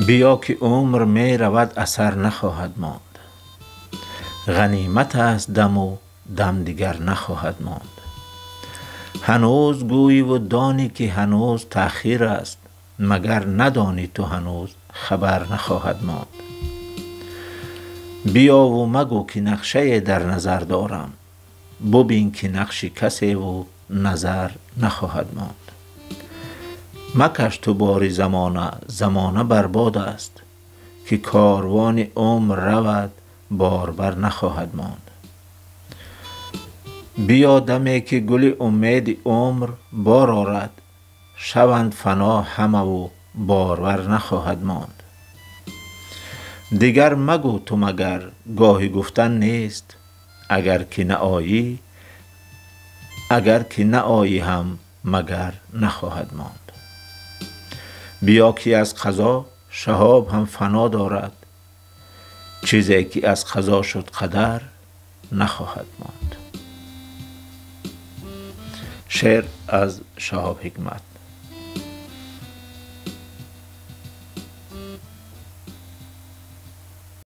Биё ки умр меравад, асар нахоҳад монд. Ғанимат аст даму дам дигар нахоҳад монд. Ҳанӯз гӯйиву донӣ, ки ҳанӯз таъхир аст, магар надонӣ ту ҳанӯз хабар нахоҳад монд. Биёву магӯ, ки нақшае дар назар дорам, бубин, ки нақши касеву назар нахоҳад монд. Макаш ту бори замона, замона барбод аст, ки корвони умр равад, борбар нахоҳад монд. Биё даме, ки гули умеди умр бор орад, шаванд фано ҳамаву борвар нахоҳад монд. Дигар магӯ ту магар, гоҳи гуфтан нест, агар ки наоӣ, агар ки наоӣ ҳам магар нахоҳад монд. Биё, ки аз қазо шаҳоб ҳам фано дорад, чизе ки аз қазо шуд қадар нахоҳад монд. Шеър аз Шаҳоб Ҳикмат.